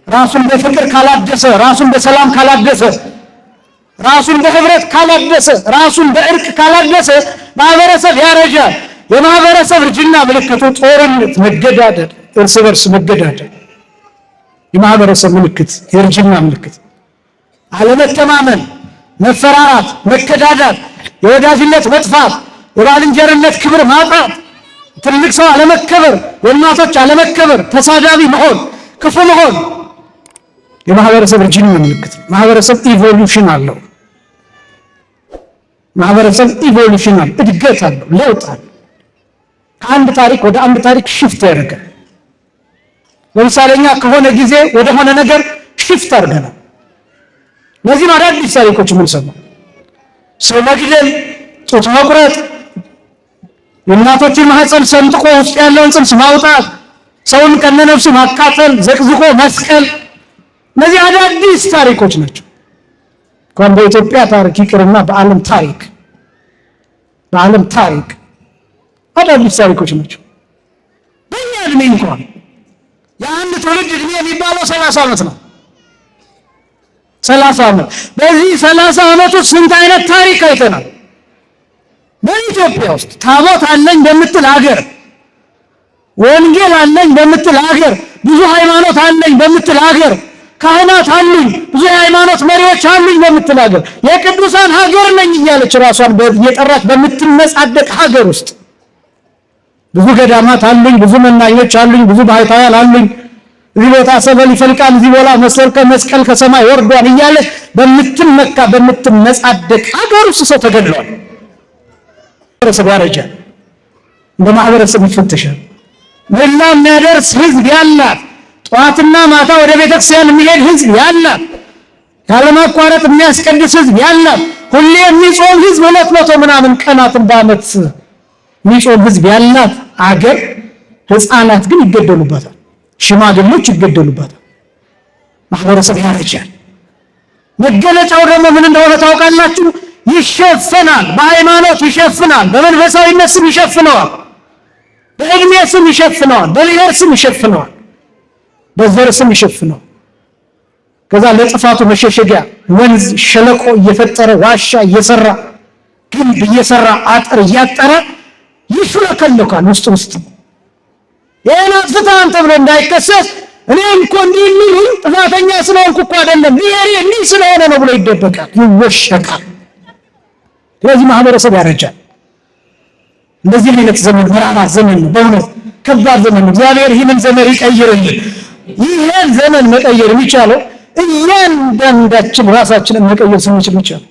ራሱን በፍቅር ካላደሰ፣ ራሱን በሰላም ካላደሰ፣ ራሱን በህብረት ካላደሰ፣ ራሱን በእርቅ ካላደሰ ማህበረሰብ ያረጃል። የማህበረሰብ እርጅና ምልክቱ ጦርነት፣ መገዳደል፣ እርስ በርስ መገዳደል የማህበረሰብ ምልክት፣ የእርጅና ምልክት፣ አለመተማመን፣ መፈራራት፣ መከዳዳት፣ የወዳጅነት መጥፋት፣ የባልንጀርነት ክብር ማጣት፣ ትልቅ ሰው አለመከበር፣ የእናቶች አለመከበር፣ ተሳዳቢ መሆን፣ ክፉ መሆን የማህበረሰብ እርጅና ምልክት ነው። ማህበረሰብ evolution አለው። ማህበረሰብ evolution አለው፣ እድገት አለው፣ ለውጥ አለው። ከአንድ ታሪክ ወደ አንድ ታሪክ shift ያደርጋል። ለምሳሌ እኛ ከሆነ ጊዜ ወደ ሆነ ነገር shift አድርገናል። ለዚህ ነው አዳዲስ ታሪኮች የምንሰማው። ሰው መግደል፣ ጡት መቁረጥ፣ የእናቶችን ማህፀን ሰንጥቆ ውስጥ ያለውን ጽንስ ማውጣት፣ ሰውን ከነነፍሱ ማቃጠል፣ ዘቅዝቆ መስቀል፣ እነዚህ አዳዲስ ታሪኮች ናቸው። እንኳን በኢትዮጵያ ታሪክ ይቅርና በዓለም ታሪክ በዓለም ታሪክ አዳዲስ ታሪኮች ናቸው። በእኛ እድሜ እንኳን የአንድ ትውልድ እድሜ የሚባለው 30 ዓመት ነው። 30 ዓመት። በዚህ 30 ዓመት ውስጥ ስንት አይነት ታሪክ አይተናል። በኢትዮጵያ ውስጥ ታቦት አለኝ በምትል ሀገር፣ ወንጌል አለኝ በምትል ሀገር፣ ብዙ ሃይማኖት አለኝ በምትል ሀገር፣ ካህናት አሉኝ፣ ብዙ የሃይማኖት መሪዎች አሉኝ በምትል ሀገር፣ የቅዱሳን ሀገር ነኝ እያለች ራሷን እየጠራች በምትመጻደቅ ሀገር ውስጥ ብዙ ገዳማት አሉኝ፣ ብዙ መናኞች አሉኝ፣ ብዙ ባህታውያን አሉኝ፣ እዚህ ቦታ ሰበል ይፈልቃል፣ እዚህ ቦታ መስቀል ከሰማይ ወርዷል እያለች በምትመካ በምትመጻደቅ ሀገር ውስጥ ሰው ተገድሏል። ማህበረሰብ ያረጃል፣ እንደ ማህበረሰብ ይፈተሻል። ምህላ የሚያደርስ ህዝብ ያላት፣ ጠዋትና ማታ ወደ ቤተክርስቲያን የሚሄድ ህዝብ ያላት፣ ያለማቋረጥ የሚያስቀድስ ህዝብ ያላት፣ ሁሌ የሚጾም ህዝብ 200 ምናምን ቀናትን በዓመት የሚጾም ህዝብ ያላት አገር፣ ህፃናት ግን ይገደሉባታል፣ ሽማግሌዎች ይገደሉባታል። ማህበረሰብ ያረጃል። መገለጫው ደግሞ ምን እንደሆነ ታውቃላችሁ? ይሸፈናል። በሃይማኖት ይሸፍናል፣ በመንፈሳዊነት ስም ይሸፍነዋል፣ በእድሜ ስም ይሸፍነዋል፣ በብሔር ስም ይሸፍነዋል፣ በዘር ስም ይሸፍነዋል። ከዛ ለጥፋቱ መሸሸጊያ ወንዝ ሸለቆ እየፈጠረ ዋሻ እየሰራ ግንብ እየሰራ አጥር እያጠረ ይሹለከለካል ውስጥ ውስጥ። ይሄን አጥፍተሃል ተብሎ እንዳይከሰስ እኔ እኮ እንዲህ የሚሉኝ ጥፋተኛ ስለሆንኩ እኮ አይደለም ብሔሬ እንዲህ ስለሆነ ነው ብሎ ይደበቃል፣ ይወሸቃል። ስለዚህ ማህበረሰብ ያረጃል። እንደዚህ አይነት ዘመን መራራ ዘመን ነው፣ በእውነት ከባድ ዘመን ነው። እግዚአብሔር ይህንን ዘመን ይቀይርልን። ይህን ዘመን መቀየር የሚቻለው እያንዳንዳችን ራሳችንን መቀየር ስንችል ብቻ ነው።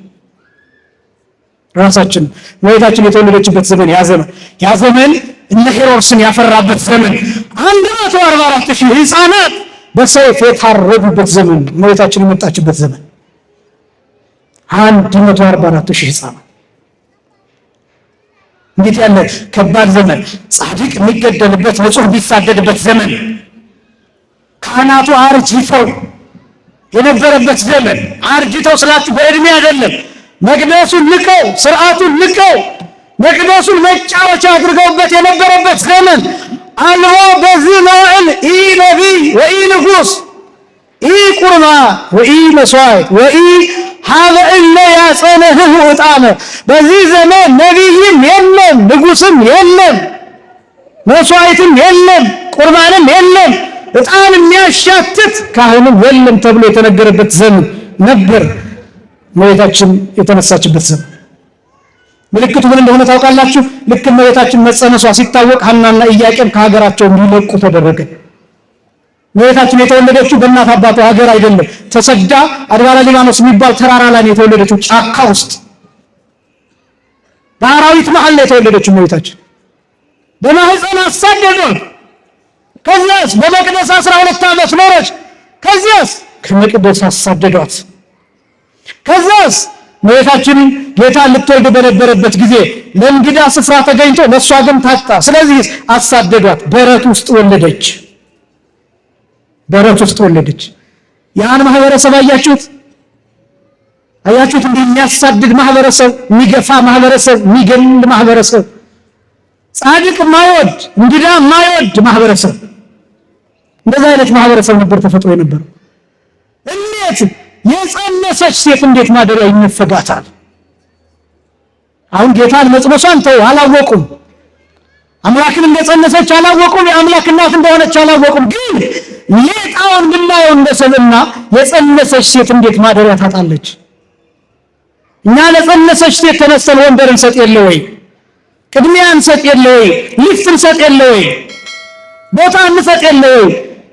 ራሳችን እመቤታችን የተወለደችበት ዘመን ያ ዘመን ያ ዘመን እነ ሄሮድስን ያፈራበት ዘመን 144,000 ሕፃናት በሰይፍ የታረዱበት ዘመን እመቤታችን የመጣችበት ዘመን 144,000 ሕፃናት። እንዴት ያለ ከባድ ዘመን! ጻድቅ የሚገደልበት ንጹሕ የሚሳደድበት ዘመን፣ ካህናቱ አርጅተው የነበረበት ዘመን። አርጅተው ስላችሁ በዕድሜ አይደለም፣ መቅደሱን ንቀው ስርዓቱን ንቀው መቅደሱን መጫወቻ አድርገውበት የነበረበት ዘመን። አልቦ በዚህ መዋዕል ኢ ነቢይ ወኢ ንጉሥ፣ ኢ ቁርባን ወኢ መስዋዕት ወኢ ሀበ እለ ያጸነህሁ ዕጣነ። በዚህ ዘመን ነቢይም የለም፣ ንጉሥም የለም፣ መስዋዕትም የለም፣ ቁርባንም የለም፣ ዕጣን የሚያሻትት ካህንም የለም ተብሎ የተነገረበት ዘመን ነበር። እመቤታችን የተነሳችበት ዘመን ምልክቱ ምን እንደሆነ ታውቃላችሁ? ልክ እመቤታችን መጸነሷ ሲታወቅ ሐናና ኢያቄም ከሀገራቸው እንዲለቁ ተደረገ። እመቤታችን የተወለደችው በእናት አባቷ ሀገር አይደለም። ተሰዳ አድባራ ሊባኖስ የሚባል ተራራ ላይ ነው የተወለደችው፣ ጫካ ውስጥ በአራዊት መሀል ላይ የተወለደችው እመቤታችን። በማህፀን አሳደዷት። ከዚያስ በመቅደስ 12 ዓመት ኖረች። ከዚያስ ከመቅደስ አሳደዷት። ከዚያስ እመቤታችን ጌታ ልትወልድ በነበረበት ጊዜ ለእንግዳ ስፍራ ተገኝቶ ለእሷ ግን ታጣ። ስለዚህ አሳደዷት። በረት ውስጥ ወለደች። በረት ውስጥ ወለደች። ያን ማህበረሰብ አያችሁት? አያችሁት? እንዲህ የሚያሳድድ ማህበረሰብ፣ የሚገፋ ማህበረሰብ፣ የሚገል ማህበረሰብ፣ ጻድቅ ማይወድ እንግዳ ማይወድ ማህበረሰብ። እንደዛ አይነት ማህበረሰብ ነበር ተፈጥሮ የነበረው። እንዴት የጸነሰች ሴት እንዴት ማደሪያ ይነፈጋታል? አሁን ጌታን መጽነሷን ተው አላወቁም። አምላክን እንደጸነሰች አላወቁም። የአምላክ እናት እንደሆነች አላወቁም። ግን ሌጣውን ብናየው እንደ ሰብእና የጸነሰች ሴት እንዴት ማደሪያ ታጣለች? እኛ ለጸነሰች ሴት ተነስተን ወንበር እንሰጥ የለ ወይ? ቅድሚያ እንሰጥ የለ ወይ? ሊፍት እንሰጥ የለ ወይ? ቦታ እንሰጥ የለ ወይ?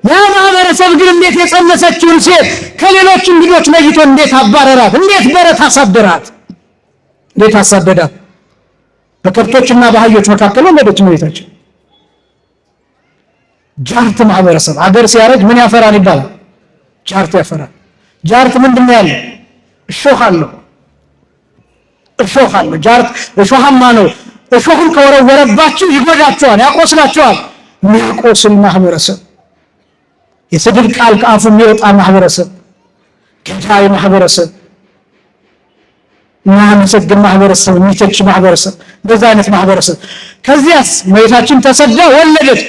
ያ ማህበረሰብ ግን እንዴት የጸነሰችውን ሴት ከሌሎች እንግዶች ለይቶ እንዴት አባረራት? እንዴት በረት አሳደራት? እንዴት አሳደዳት? በከብቶችና በአህዮች መካከል ወለደች እመቤታችን። ጃርት ማህበረሰብ አገር ሲያረጅ ምን ያፈራል ይባላል? ጃርት ያፈራል። ጃርት ምንድን ነው ያለው? እሾህ አለው። እሾህ አለው። ጃርት እሾሃማ ነው። እሾሁን ከወረወረባችሁ ይጎዳቸዋል፣ ያቆስላቸዋል። የሚያቆስል ማህበረሰብ፣ የስድብ ቃል ከአፉ የሚወጣ ማህበረሰብ፣ ገዳይ ማህበረሰብ፣ የሚያመሰግን ማህበረሰብ፣ የሚተች ማህበረሰብ፣ እንደዛ አይነት ማህበረሰብ። ከዚያስ እመቤታችን ተሰዳ ወለደች።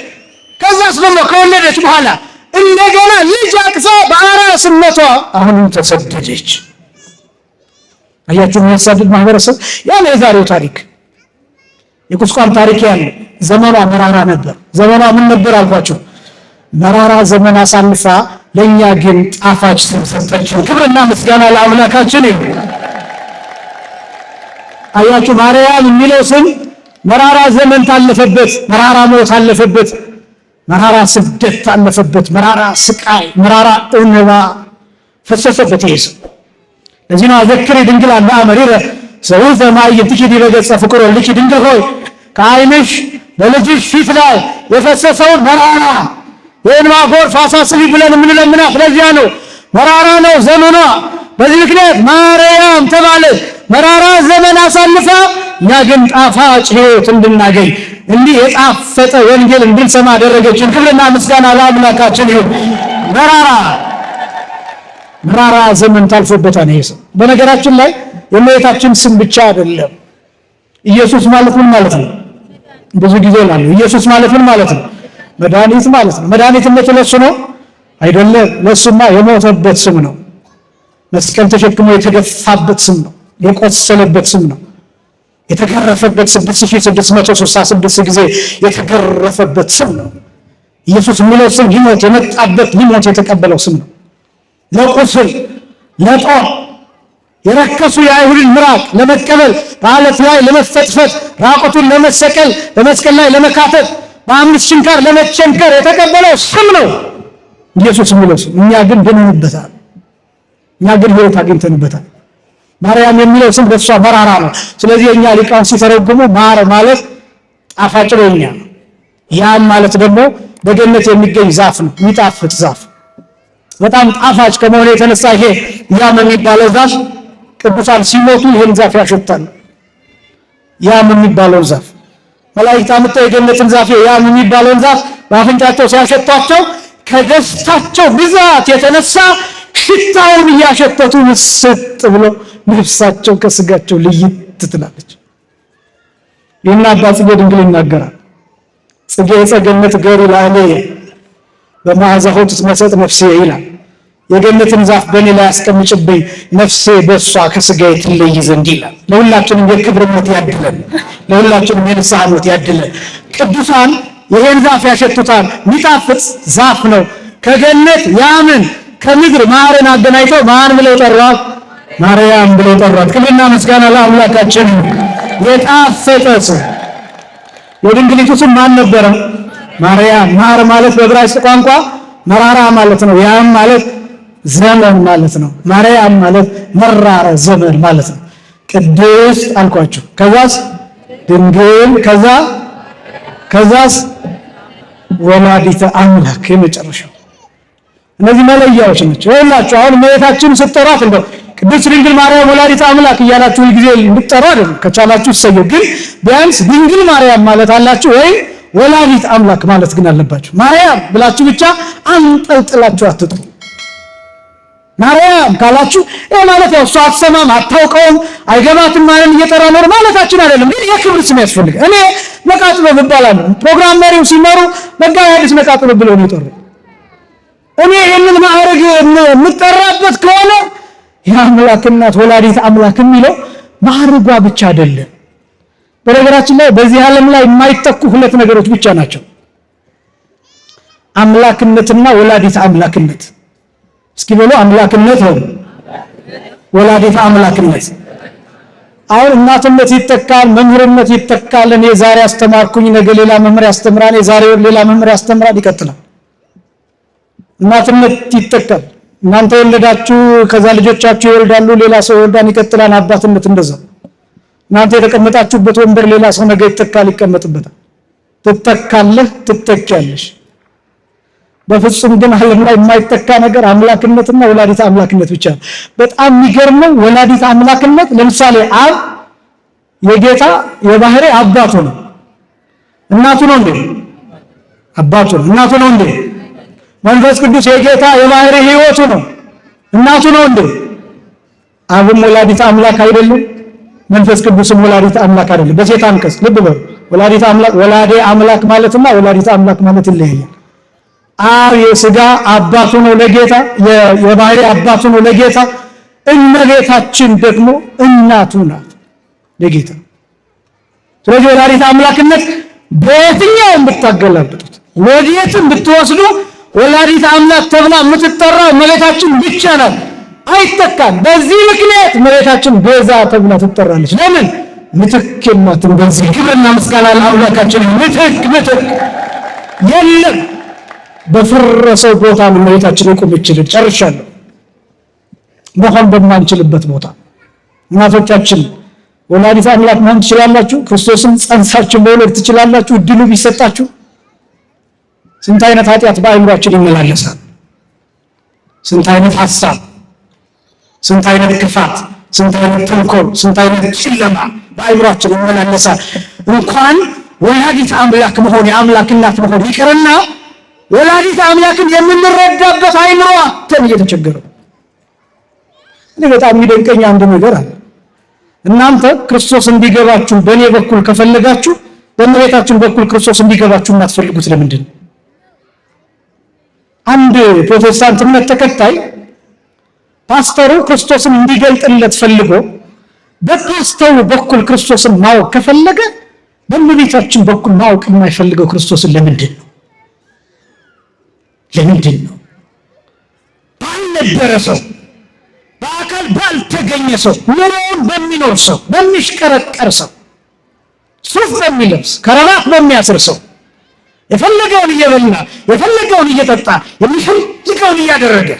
ከዛስ ደግሞ ከወለደች በኋላ እንደገና ልጅ አቅፋ በአራስነቷ አሁንም ተሰደደች። አያችሁ፣ የሚያሳድድ ማህበረሰብ። ያ ነው የዛሬው ታሪክ፣ የቁስቋም ታሪክ ያለ። ዘመኗ መራራ ነበር። ዘመኗ ምን ነበር አልኳችሁ? መራራ ዘመን አሳልፋ ለእኛ ግን ጣፋጭ ስም ሰጠችን። ክብርና ምስጋና ለአምላካችን ይሁን። አያችሁ፣ ማርያም የሚለው ስም መራራ ዘመን ታለፈበት፣ መራራ ሞት ታለፈበት፣ መራራ ስደት ታለፈበት፣ መራራ ስቃይ፣ መራራ እንባ ፈሰሰበት ይሄ ስም። ለዚህ ነው አዘክሪ ድንግል አልባ መሪረ ዘውዘ ማዕይንትኪ ዲበ ገጸ ፍቁር ወልድኪ፣ ድንግል ሆይ ከዓይንሽ በልጅሽ ፊት ላይ የፈሰሰውን መራራ የእንባ ጎርፍ አሳስቢ ብለን የምንለምናት ለዚያ ነው። መራራ ነው ዘመኗ። በዚህ ምክንያት ማርያም ተባለች። መራራ ዘመን አሳልፋ እኛ ግን ጣፋጭ ሕይወት እንድናገኝ እንዲህ የጣፈጠ ወንጌል እንድንሰማ አደረገችን። ክብርና ምስጋና ለአምላካችን ይሁን። መራራ መራራ ዘመን ታልፎበታል ይሄ ሰው። በነገራችን ላይ የእመቤታችን ስም ብቻ አይደለም። ኢየሱስ ማለት ምን ማለት ነው? ብዙ ጊዜ እላለሁ። ኢየሱስ ማለት ምን ማለት ነው? መድኃኒት ማለት ነው። መድኃኒትነቱ ለሱ ነው አይደለም። ለሱማ የሞተበት ስም ነው። መስቀል ተሸክሞ የተገፋበት ስም ነው። የቆሰለበት ስም ነው። የተገረፈበት 6666 ጊዜ የተገረፈበት ስም ነው። ኢየሱስ የሚለው ስም ሊሞት የመጣበት ሊሞት የተቀበለው ስም ነው። ለቁስል ለጦር የረከሱ የአይሁድን ምራቅ ለመቀበል፣ በዓለት ላይ ለመፈጥፈጥ፣ ራቁቱን ለመሰቀል፣ በመስቀል ላይ ለመካተት፣ በአምስት ችንካር ለመቸንከር የተቀበለው ስም ነው ኢየሱስ የሚለው ስም። እኛ ግን ድነንበታል። እኛ ግን ሕይወት አግኝተንበታል። ማርያም የሚለው ስም ለእሷ መራራ ነው። ስለዚህ የእኛ ሊቃውንት ሲተረጉሙ ማር ማለት ጣፋጭ ነው የኛ፣ ያም ማለት ደግሞ በገነት የሚገኝ ዛፍ ነው፣ የሚጣፍጥ ዛፍ፣ በጣም ጣፋጭ ከመሆኑ የተነሳ ይሄ ያም የሚባለው ዛፍ ቅዱሳን ሲሞቱ ይሄን ዛፍ ያሸታል። ያም የሚባለውን ዛፍ መላእክት አምጥተው የገነትን ዛፍ ያም የሚባለውን ዛፍ በአፍንጫቸው ሲያሸቷቸው ከደስታቸው ብዛት የተነሳ ሽታውን እያሸተቱ ምስጥ ብሎ ነፍሳቸው ከስጋቸው ልይት ትላለች። ይህን አባ ጽጌ ድንግል ይናገራል። ጽጌ የጸገነት ገሩ ላዕሌየ በመዓዛሁ ትትመሰጥ ነፍሴ ይላል። የገነትን ዛፍ በእኔ ላይ አስቀምጭብኝ ነፍሴ በእሷ ከስጋዬ ትለይ ዘንድ ይላል። ለሁላችንም የክብር ሞት ያድለን። ለሁላችንም የንስሐ ሞት ያድለን። ቅዱሳን ይሄን ዛፍ ያሸቱታል። የሚጣፍጥ ዛፍ ነው። ከገነት ያምን ከምድር ማርን አገናኝተው ማን ብለው ጠሯት? ማርያም ብለው ጠሯት። ክብርና ምስጋና ለአምላካችን። የጣፈጠ ስም። የድንግሊቱ ስም ማን ነበረ? ማርያም። ማር ማለት በዕብራይስጥ ቋንቋ መራራ ማለት ነው። ያም ማለት ዘመን ማለት ነው። ማርያም ማለት መራረ ዘመን ማለት ነው። ቅድስት አልኳችሁ። ከዛስ ድንግል፣ ከዛስ ወላዲተ አምላክ የመጨረሻው። እነዚህ መለያዎች ናቸው። ይኸውላችሁ አሁን እመቤታችን ስትጠሯት እንደው ቅድስት ድንግል ማርያም ወላዲተ አምላክ እያላችሁ ሁልጊዜ እንድትጠሩ አይደለም። ከቻላችሁ እሰየው፣ ግን ቢያንስ ድንግል ማርያም ማለት አላችሁ ወይም ወላዲት አምላክ ማለት ግን አለባችሁ። ማርያም ብላችሁ ብቻ አንጠልጥላችሁ አትጥሩ። ማርያም ካላችሁ ይሄ ማለት ያው እሷ አትሰማም፣ አታውቀውም፣ አይገባትም ማንን እየጠራ ነው ማለታችን አይደለም። ግን የክብር ስም ያስፈልጋል። እኔ ነቃጥበብ እባላለሁ። ፕሮግራም መሪው ሲመሩ መጋቢ ሐዲስ ነቃጥበብ ብለው ነው የጠሩ። እኔ ይህንን ማዕረግ የምጠራበት ከሆነ የአምላክ እናት ወላዲት አምላክ የሚለው ማዕረጓ ብቻ አይደለም። በነገራችን ላይ በዚህ ዓለም ላይ የማይተኩ ሁለት ነገሮች ብቻ ናቸው፣ አምላክነትና ወላዲት አምላክነት። እስኪ በሉ አምላክነት ነው ወላዲት አምላክነት። አሁን እናትነት ይተካል፣ መምህርነት ይተካል። እኔ ዛሬ አስተማርኩኝ፣ ነገ ሌላ መምህር ያስተምራል፣ የዛሬ ወር ሌላ መምህር ያስተምራል፣ ይቀጥላል። እናትነት ይተካል። እናንተ የወለዳችሁ ከዛ ልጆቻችሁ ይወልዳሉ፣ ሌላ ሰው ይወልዳል፣ ይቀጥላል። አባትነት እንደዛ። እናንተ የተቀመጣችሁበት ወንበር ሌላ ሰው ነገ ይተካል፣ ይቀመጥበታል። ትተካለህ፣ ትተኪያለሽ። በፍጹም ግን ዓለም ላይ የማይተካ ነገር አምላክነትና ወላዲተ አምላክነት ብቻ ነው። በጣም የሚገርመው ወላዲተ አምላክነት፣ ለምሳሌ አብ የጌታ የባህሪ አባቱ ነው። እናቱ ነው እንዴ? አባቱ ነው። እናቱ ነው እንዴ? መንፈስ ቅዱስ የጌታ የባህሪ ሕይወቱ ነው። እናቱ ነው እንዴ? አብም ወላዲተ አምላክ አይደለም? መንፈስ ቅዱስም ወላዲተ አምላክ አይደለም። በሴት አንቀጽ ልብ በሉ። ወላዲተ አምላክ ወላዴ አምላክ ማለትና ወላዲተ አምላክ ማለት ይለያያል። አብ የስጋ አባቱ ነው ለጌታ፣ የባህሪ አባቱ ነው ለጌታ። እመቤታችን ደግሞ እናቱ ናት ለጌታ። ስለዚህ ወላዲተ አምላክነት በየትኛውም ብታገላብጡት ወዴትም ብትወስዱ ወላዲተ አምላክ ተብላ የምትጠራው እመቤታችን ብቻ ናት፣ አይተካም። በዚህ ምክንያት እመቤታችን ቤዛ ተብላ ትጠራለች። ለምን? ምትክ የላትም። በዚህ ክብርና ምስጋና ለአምላካችን። ምትክ ምትክ የለም። በፈረሰው ቦታ ነው እመቤታችን የቆመችልን። ጨርሻለሁ። መሆን በማንችልበት ቦታ እናቶቻችን ወላዲተ አምላክ መሆን ትችላላችሁ። ክርስቶስን ጸንሳችሁ መውለድ ትችላላችሁ፣ እድሉ ቢሰጣችሁ። ስንት አይነት ኃጢአት በአእምሯችን ይመላለሳል። ስንት አይነት ሐሳብ፣ ስንት አይነት ክፋት፣ ስንት አይነት ተንኮል፣ ስንት አይነት ጨለማ በአእምሯችን ይመላለሳል። እንኳን ወላዲተ አምላክ መሆን የአምላክ እናት መሆን ይቅርና ወላዲተ አምላክን የምንረዳበት አይምሮ አጥተን እየተቸገረው። እኔ በጣም የሚደንቀኝ አንድ ነገር አለ። እናንተ ክርስቶስ እንዲገባችሁ በእኔ በኩል ከፈለጋችሁ በእመቤታችን በኩል ክርስቶስ እንዲገባችሁ የማትፈልጉት ለምንድን ነው? አንድ ፕሮቴስታንት እምነት ተከታይ ፓስተሩ ክርስቶስን እንዲገልጥለት ፈልጎ በፓስተሩ በኩል ክርስቶስን ማወቅ ከፈለገ በእመቤታችን በኩል ማወቅ የማይፈልገው ክርስቶስን ለምንድን ነው? ለምንድን ነው? ባልነበረ ሰው፣ በአካል ባልተገኘ ሰው፣ ኑሮውን በሚኖር ሰው፣ በሚሽቀረቀር ሰው፣ ሱፍ በሚለብስ ከረባት በሚያስር ሰው፣ የፈለገውን እየበላ የፈለገውን እየጠጣ የሚፈልገውን እያደረገ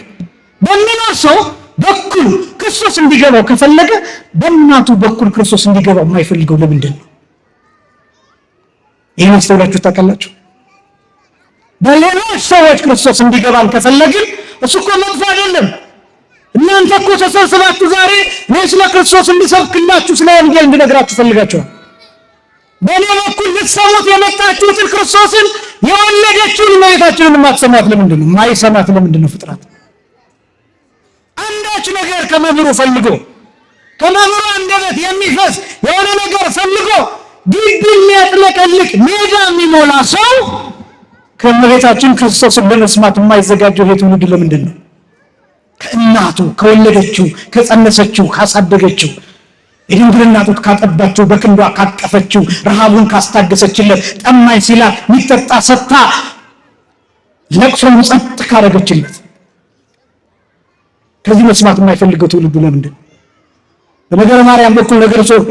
በሚኖር ሰው በኩል ክርስቶስ እንዲገባው ከፈለገ በእናቱ በኩል ክርስቶስ እንዲገባው የማይፈልገው ለምንድን ነው? ይህን አስተውላችሁ ታውቃላችሁ? በሌሎች ሰዎች ክርስቶስ እንዲገባን ከፈለግን እሱ እኮ መጥፎ አይደለም። እናንተ እኮ ተሰብስባችሁ ዛሬ እኔ ስለ ክርስቶስ እንዲሰብክላችሁ ስለ ወንጌል እንድነግራችሁ ፈልጋችኋል። በእኔ በኩል ልትሰሙት የመጣችሁትን ክርስቶስን የወለደችውን እመቤታችንን የማትሰሟት ለምንድን ነው? የማይሰማት ለምንድን ነው? ፍጥረት አንዳች ነገር ከመምህሩ ፈልጎ ከመምህሩ አንደበት የሚፈስ የሆነ ነገር ፈልጎ ግቢ የሚያጥለቀልቅ ሜዳ የሚሞላ ሰው ከእመቤታችን ክርስቶስን ለመስማት የማይዘጋጀው ይሄ ትውልድ ለምንድን ነው? ከእናቱ ከወለደችው፣ ከጸነሰችው፣ ካሳደገችው፣ የድንግልና ጡት ካጠባችው፣ በክንዷ ካቀፈችው፣ ረሃቡን ካስታገሰችለት፣ ጠማኝ ሲላት የሚጠጣ ሰጥታ ለቅሶውን ጸጥ ካረገችለት፣ ከዚህ መስማት የማይፈልገው ትውልዱ ለምንድን? በነገረ ማርያም በኩል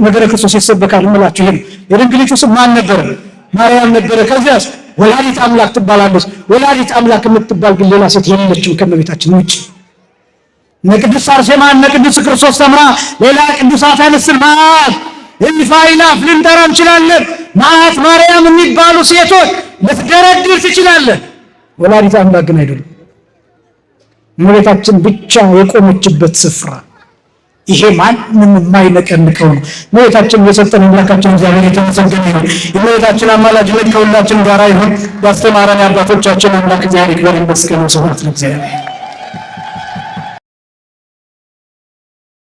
ነገረ ክርስቶስ ይሰበካል እምላችሁ ይሄ ነው። የድንግሊቱ ስም ማን ነበረ? ማርያም ነበረ። ከዚያስ ወላዲት አምላክ ትባላለች። ወላዲት አምላክ የምትባል ግን ሌላ ሴት የለችም ከእመቤታችን ውጭ። እነ ቅድስት አርሴማ፣ እነ ቅዱስ ክርስቶስ ሰምራ፣ ሌላ ቅዱሳት አንስት መዓት እልፍ አእላፍ ልንጠራ እንችላለን። መዓት ማርያም የሚባሉ ሴቶች ልትደረድር ትችላለን። ወላዲት አምላክ ግን አይደሉም። እመቤታችን ብቻ የቆመችበት ስፍራ ይሄ ማንም የማይነቀንቀው ነው። እመቤታችን የሰጠን አምላካችን እግዚአብሔር የተመሰገነ ይሁን። የእመቤታችን አማላጅነት ከሁላችን ጋር ይሁን። ያስተማረን የአባቶቻችን አምላክ እግዚአብሔር ይክበር ይመስገን። ስብሐት ለእግዚአብሔር።